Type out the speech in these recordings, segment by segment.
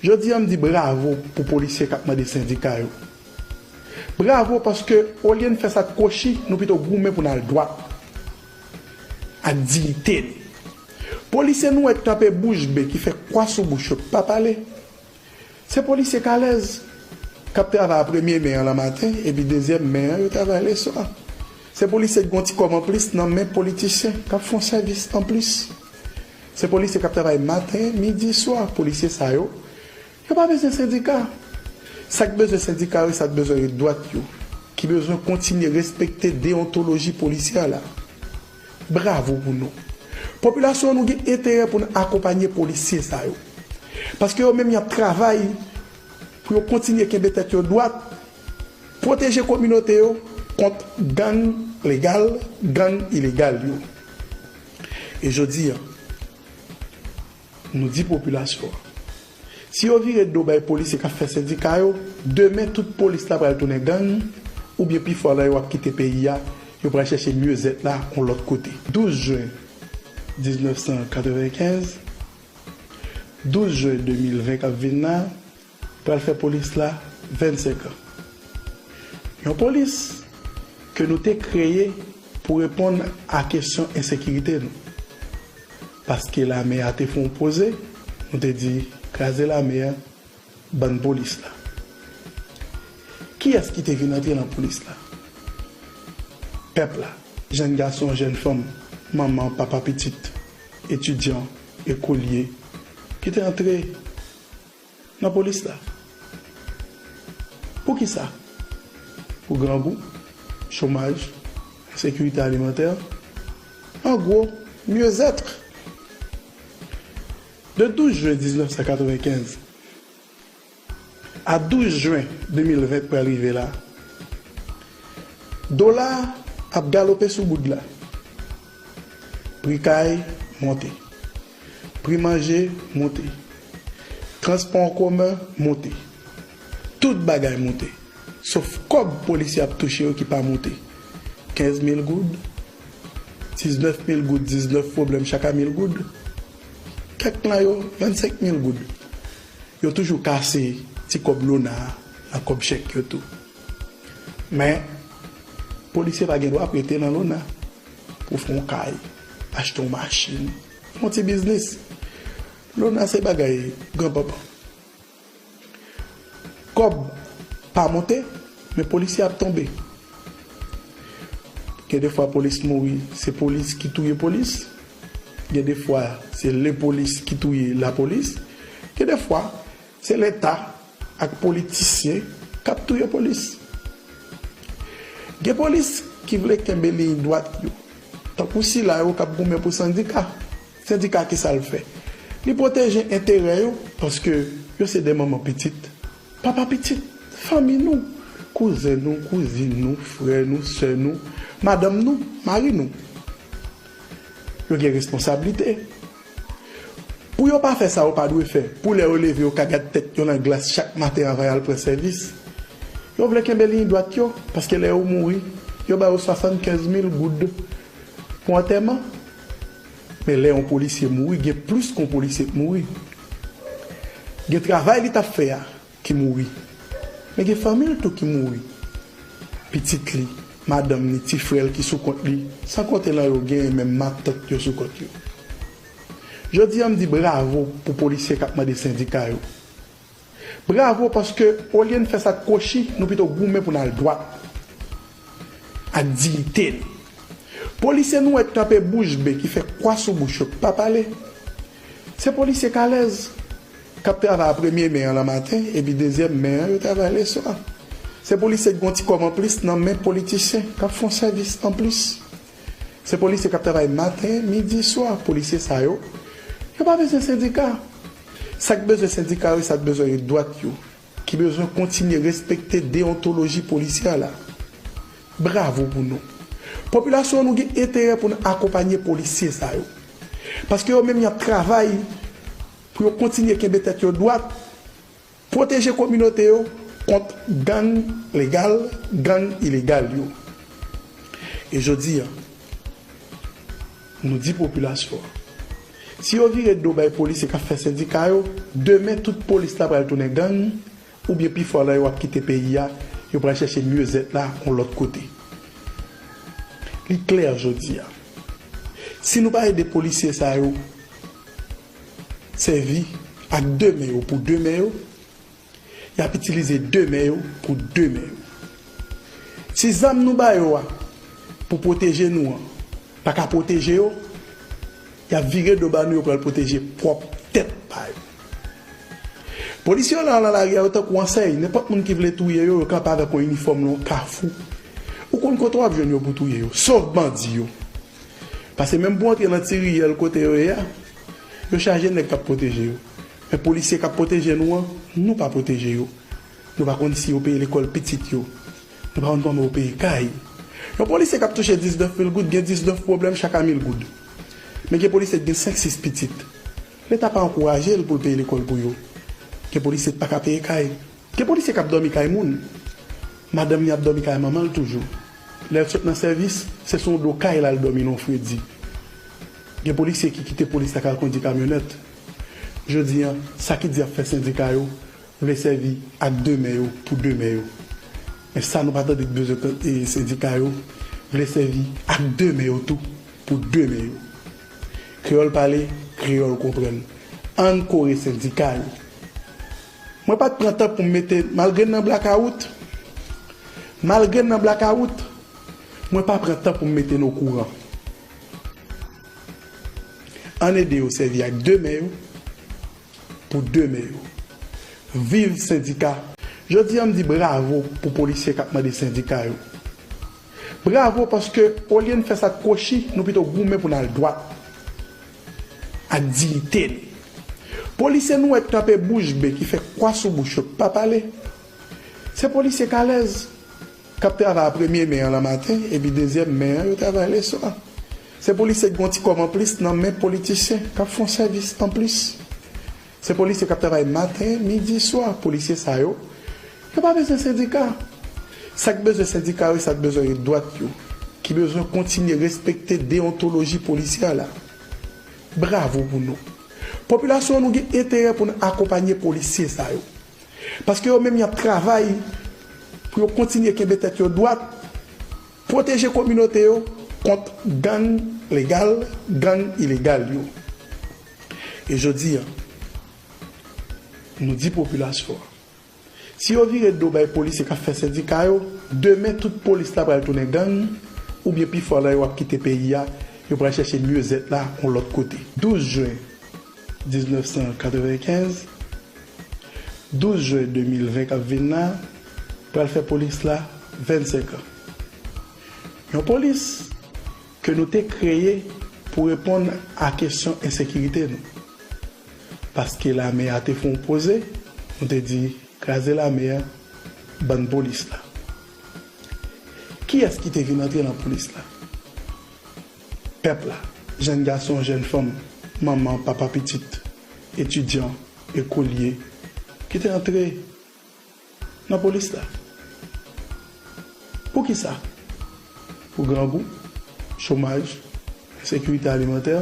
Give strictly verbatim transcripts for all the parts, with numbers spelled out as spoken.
Jodi a, m di bravo pou polisye k ap mande sendika yo. Bravo, paske olye n fè sa k kwochi, nou pito goumen pou n al dwat ak diyite n. Polisye nou wè k kanpe bouch be, ki fè kwa sou bouch yo, k pa pale, se polisye k alèz, k ap travay a premye men an lanmaten, epi dezyèm men an, yo travay leswa. Se polisye k gon ti kòb anplis nan men politisyen, k ap fè yon sèvis anplis. Se polisye k ap travay maten, midi, swa. Polisye sa yo, yo pa bezwen sendika. Sa k bezwen sendika yo, sa k bezwen yo dwat yo, ki bezwen kontinye respekte deyontoloji polisyè la. Bravo pou nou. Popilasyon an, nou gen enterè pou n akonpanye polisye sa yo. Paske yo menm y ap travay pou yo kontinye kenbe tèt yo dwat, pwoteje kominote yo kont gang legal, gang ilegal yo. E jodi a, nou di popilasyon an, si yo vire do bay polisye k ap fè sendika yo, demen tout polis la pral tounen gang, oubyen pi fò nan yo ap kite peyi a, yo pral chèche myezèt la yon lòt kote. Douz jen diznèf san katrevenkenz, douz jen de mil ven k ap vin la, pral fè polis la vennsenk an. Yon polis ke nou te kreye pou reponn a kesyon ensekirite nou. Paske lame a te fè yon poze, nou te di, kraze lame a, ban n polis la. Kiyès ki te vin antre nan polis la? Pèp la, jèn gason, jèn fanm, manman, papa pitit, etidyan, ekolye, ki te antre nan polis la. Poukisa? Pou grangou, chomaj, ensekirite alimantè, an gwo, myezèt. De douz jen diznèf san katrevenkenz a douz jen de mil ven k pral rive la, dola a ap galope sou goud la. Pri kay monte. Pri manje monte. Transpò an komen monte. Tout bagay monte. Sof kòb polisye ap touche yo ki pa monte. Kenz mil goud, diznèf mil goud, diznèf pwoblèm chak a mil goud. Kèk nan yo, vennsenk mil goud. Yo toujou kase ti kòb lona a nan kòb chèk yo tou. Men, polisye pa gen dwa prete nan lona pou fè yon kay, achte yon machin, fè yon ti biznis. Lona se bagay granpanpan. Kòb pa monte, men polisye ap tonbe. Gen de fwa polis mouri, se polis ki touye polis. Gen de fwa, se lepolis ki touye lapolis. Gen de fwa, se Leta ak politisyen k ap touye polis. Gen polis ki vle kenbe liy dwat yo, tankou sila yo k ap goumen pou sendika. Sendika ki sa l fè? Li pwoteje enterè yo, paske yo se de manman pitit, papa pitit, fanmi nou, kouzen nou, kouzin nou, frè nou, sè nou, madanm nou, mari nou. Yo gen responsablite. Pou yo pa fè sa yo pa dwe fè, pou lè yo leve yo ka gad tèt yo nan glas chak maten anvan y al pran sèvis. Yo vle kenbe liy dwat yo, paske lè yo mouri, yo ba yo swasannkenz mil goud pou antèman. Men lè yon polisye mouri, gen plis ke yon polisye k mouri. Gen travay li t ap fè a ki mouri. Men gen fanmi l tou ki mouri. Pitit li, madanm li, ti frè l ki sou kont li, san konte nan yo genyen menm matant yo sou kont yo. Jodi a, m di bravo pou polisye k ap mande sendika yo. Bravo, paske olye n fè sa k kwochi, nou pito goumen pou n al dwat ak diyite n. Polisye nou wè k kanpe bouch be, ki fè kwa sou bouch yo, k pa pale, se polisye k alèz, k ap travay a premye men an lanmaten, epi dezyèm men an, yo travay leswa. Se polisye k gon ti kòb anplis nan men politisyen, k ap fè yon sèvis anplis. Se polisye k ap travay maten, midi, swa. Polisye sa yo, yo pa bezwen sendika. Sa k bezwen sendika yo, sa k bezwen yo dwat yo, ki bezwen kontinye respekte deyontoloji polisyè la. Bravo pou nou. Popilasyon an, nou gen enterè pou n akonpanye polisye sa yo. Paske yo menm y ap travay pou yo kontinye kenbe tèt yo dwat, pwoteje kominote yo kont gang legal, gang ilegal yo. E jodi a, nou di popilasyon an, Si yo vire do bay polisye k ap fè sendika yo, demen tout polis la pral tounen gang, oubyen pifò nan yo ap kite peyi a, yo pral chèche myezèt la yon lòt kote. Li klè jodi a. Si nou pa ede polisye sa yo sèvi ak de men yo pou de men yo, y ap itilize de men yo pou de men yo. Si zam nou ba yo a pou pwoteje nou an pa ka pwoteje yo, y ap vire do ba nou, yo pral pwoteje pwòp tèt pa yo. Polisye yo la nan lari a, yo tankou ansèy, nenpòt moun ki vle touye yo, yo kanpe avèk yon inifòm nan yon kafou. Ou konn kote w ap jwenn yo pou touye yo, sof bandi yo. Paske menm pou antre nan ti riyèl kote yo ye a, yo chaje nèg k ap pwoteje yo. Men polisye k ap pwoteje nou an, nou pa pwoteje yo. Nou pa konn si yo peye lekòl pitit yo. Nou pa konn kòman yo peye kay. Yon polisye k ap touche diznèf mil goud gen diznèf pwoblèm chak a mil goud. Men gen polisye ki gen senk sis pitit. Leta pa ankouraje l pou l peye lekòl pou yo. Gen polisye ki pa ka peye kay. Gen polisye k ap dòmi kay moun. Madanm li ap dòmi kay manman l toujou. Lè l sot nan sèvis, se sou yon do kay l al dòmi nan yon fredi. Gen polisye ki kite polis la k al kondui kamyonèt. Jodi a, sa ki di y ap fè sendika yo vle sèvi ak de men yo pou de men yo. Men sa nou pa tande k bezwen tan- e sendika yo vle sèvi ak de men yo tou pou de men yo. Kreyòl pale, kreyòl konprann. Ann kore sendika yo. Mwen pa t pran tan pou m mete, malgre n nan blakawout, malgre n nan blakawout, mwen pa pran tan pou m mete n okouran. Ann ede yo sèvi ak de men yo pou de men yo. Viv sendika! Jodi a, m di bravo pou polisye k ap mande sendika yo. Bravo, paske olye n fè sa k kwochi, nou pito goumen pou n al dwat ak diyite n. Polisye nou wè k kanpe bouch be, ki fè kwa sou bouch yo, k pa pale, se polisye k alèz, k ap travay a premye men an nan maten, epi dezyèm men an, yo travay leswa. Se polisye k gen yon ti kòb anplis nan men politisyen k ap fè yon sèvis anplis. Se polisye k ap travay maten, midi, swa. Polisye sa yo, yo pa bezwen sendika. Sa k bezwen sendika yo, e sa k bezwen yo dwat yo, ki bezwen kontinye respekte deyontoloji polisyè la. Bravo pou nou. Popilasyon an, nou gen enterè pou n akonpanye polisye sa yo. Paske yo menm y ap travay pou yo kontinye kenbe tèt yo dwat, pwoteje kominote yo kont gang legal, gang ilegal yo. E jodi a, nou di popilasyon an, si yo vire do bay polisye k ap fè sendika yo, demen tout polis la pral tounen gang, oubyen pifò nan yo ap kite peyi a, yo pral chèche myezèt la yon lòt kote. Douz jen diznèf san katrevenkenz, douz jen de mil ven k ap vin la, pral fè polis la vennsenk an. Yon polis ke nou te kreye pou reponn a kesyon ensekirite nou. Paske lame a te fè yon poze, nou te di, kraze lame a, bann polis la. Kiyès ki te vin antre nan polis la? Pèp la, jèn gason, jèn fanm, manman, papa pitit, etidyan, ekolye, ki te antre nan polis la. Poukisa? Pou grangou, chomaj, ensekirite alimantè,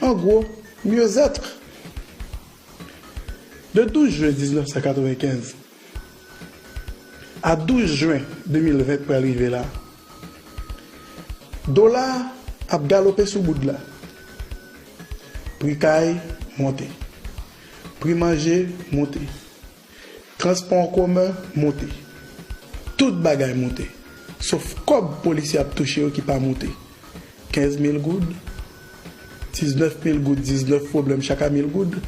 an gwo, mieux-être. De douz jen diznèf san katrevenkenz a douz jen de mil ven k pral rive la, dola ap galope sou goud la. Pri kay monte. Pri manje monte. Transpò an komen monte. Tout bagay monte. Sof kòb polisye ap touche yo ki pa monte. Kenz mil goud, diznèf mil goud, diznèf pwoblèm chak a mil goud.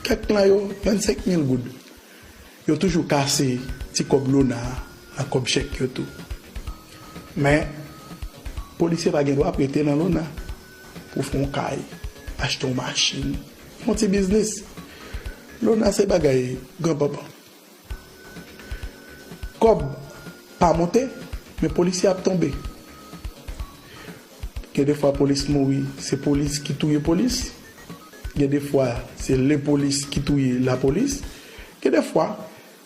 Kèk nan yo, vennsenk mil goud. Yo toujou kase ti kòb lona a nan kòb chèk yo tou. Men, polisye pa gen dwa prete nan lona pou fè yon kay, achte yon machin, yon ti biznis. Lona se bagay granpanpan. Kòb pa monte, men polisye ap tonbe. Gen de fwa polis mouri, se polis ki touye polis. Gen de fwa, se lepolis ki touye lapolis. Gen de fwa,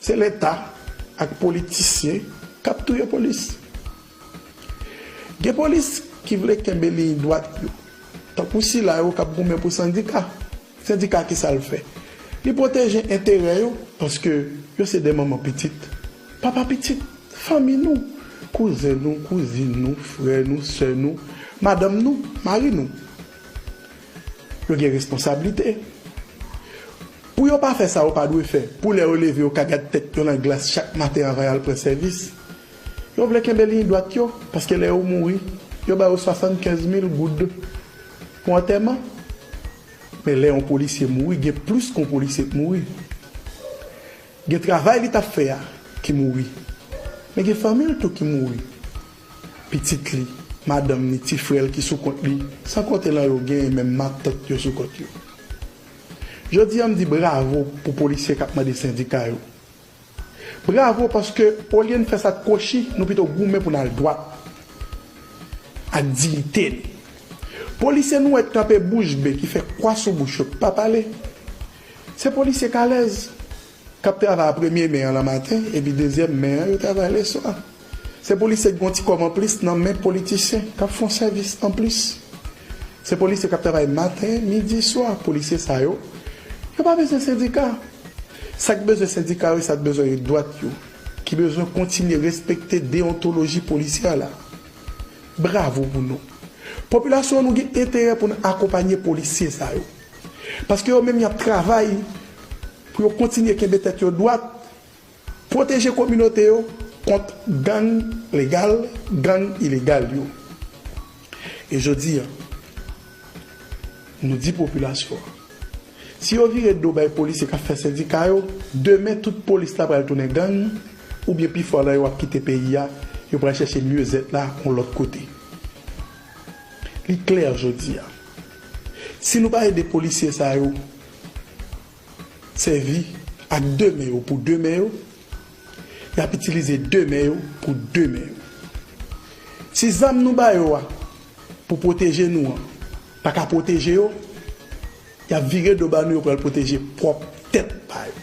se leta ak politisyen k ap touye polis. Gen polis ki vle kenbe liy dwat yo. Tankou sila yo k ap goumen pou sendika. Sendika ki sa l fè? Li pwoteje enterè yo, paske yo se de manman pitit, papa pitit, fanmi nou, kouzen nou, kouzin nou, frè nou, sè nou, madanm nou, mari nou. Yo gen responsablite. Pou yo pa fè sa yo pa dwe fè, pou lè yo leve yo ka gad tèt yo nan glas chak maten anvan y al pran sèvis. Yo vle kenbe liy dwat yo, paske lè yo mouri, yo ba yo swasannkenz mil goud pou antèman. Men lè yon polisye mouri, gen plis ke yon polisye k mouri. Gen travay li t ap fè a ki mouri. Men gen fanmi l tou ki mouri. Pitit li, madanm ni, ti frè l ki sou kont li, san konte lan yo genyen menm matant yo sou kont yo. Jodi a, m di bravo pou polisye k ap mande sendika yo. Bravo, paske olye n fè sa k kwochi, nou pito goumen pou n al dwat ak diyite n. Polisye nou wè k kanpe bouch be, ki fè kwa sou bouch yo, k pa pale, se polisye k alèz, k ap travay a premye men an lanmaten, epi dezyèm men an, yo travay leswa. Se polisye k gen yon ti kòb anplis nan men politisyen k ap fè yon sèvis anplis. Se polisye k ap travay maten, midi, swa. Polisye sa yo, yo pa bezwen sendika. Sa k bezwen sendika yo, e sa k bezwen yo dwat yo, ki bezwen kontinye respekte deyontoloji polisyè la. Bravo pou nou. Popilasyon an, nou gen enterè pou n akonpanye polisye sa yo. Paske yo menm y ap travay pou yo kontinye kenbe tèt yo dwat, pwoteje kominote yo kont gang legal, gang ilegal yo. E jodi a, nou di popilasyon an, si yo vire do bay polisye k ap fè sendika yo, demen tout polis la pral tounen gang, oubyen pifò nan yo ap kite peyi a, yo pral chèche myezèt la yon lòt kote. Li klè jodi a. Si nou pa ede polisye sa yo sèvi ak de men yo pou de men yo, y ap itilize de men yo pou de men yo. Si zam nou ba yo a pou pwoteje nou an pa ka pwoteje yo, y ap vire do ba nou, yo pral pwoteje pwòp tèt pa yo.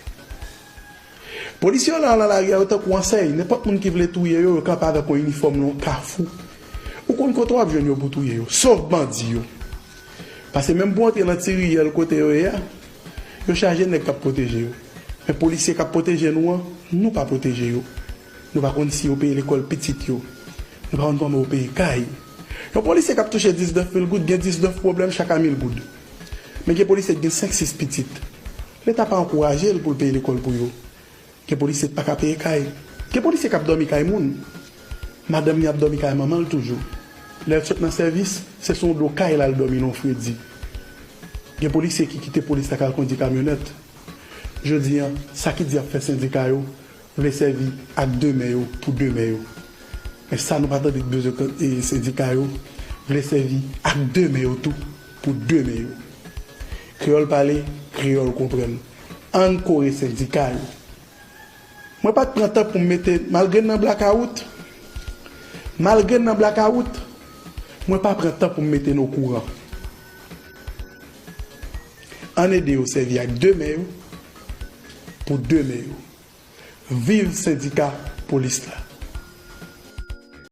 Polisye yo la nan lari a, yo tankou ansèy. Nenpòt moun ki vle touye yo, yo kanpe avèk yon inifòm nan yon kafou. Ou konn kote w ap jwenn yo pou touye yo, sof bandi yo. Paske menm pou antre nan ti riyèl kote yo ye a, yo chaje nèg k ap pwoteje yo. Men polisye k ap pwoteje nou an, nou pa pwoteje yo. Nou pa konn si yo peye lekòl pitit yo. Nou pa konn kòman yo peye kay. Yon polisye k ap touche diznèf mil goud gen diznèf pwoblèm chak a mil goud. Men gen polisye ki gen senk sis pitit. Leta pa ankouraje l pou l peye lekòl pou yo. Gen polisye ki pa ka peye kay. Gen polisye k ap dòmi kay moun. Madanm li ap dòmi kay manman l toujou. Lè l sot nan sèvis, se sou yon do kay l al dòmi nan yon fredi. Gen polisye ki kite polis la k al kondi kamyonèt. Jodi a, sa ki di y ap fè sendika yo vle sèvi ak de men yo pou de men yo. Men sa nou pa tande k bezwen kan-, e, sendika yo vle sèvi ak de men yo tou pou de men yo. Kreyòl pale, kreyòl konprann. Ann kore sendika yo. Mwen pa t pran tan pou m mete, malgre n nan blakawout, malgre n nan blakawout, mwen pa pran tan pou m mete n okouran. Ann ede yo sèvi ak de men yo pou de men yo. Viv sendika polis la.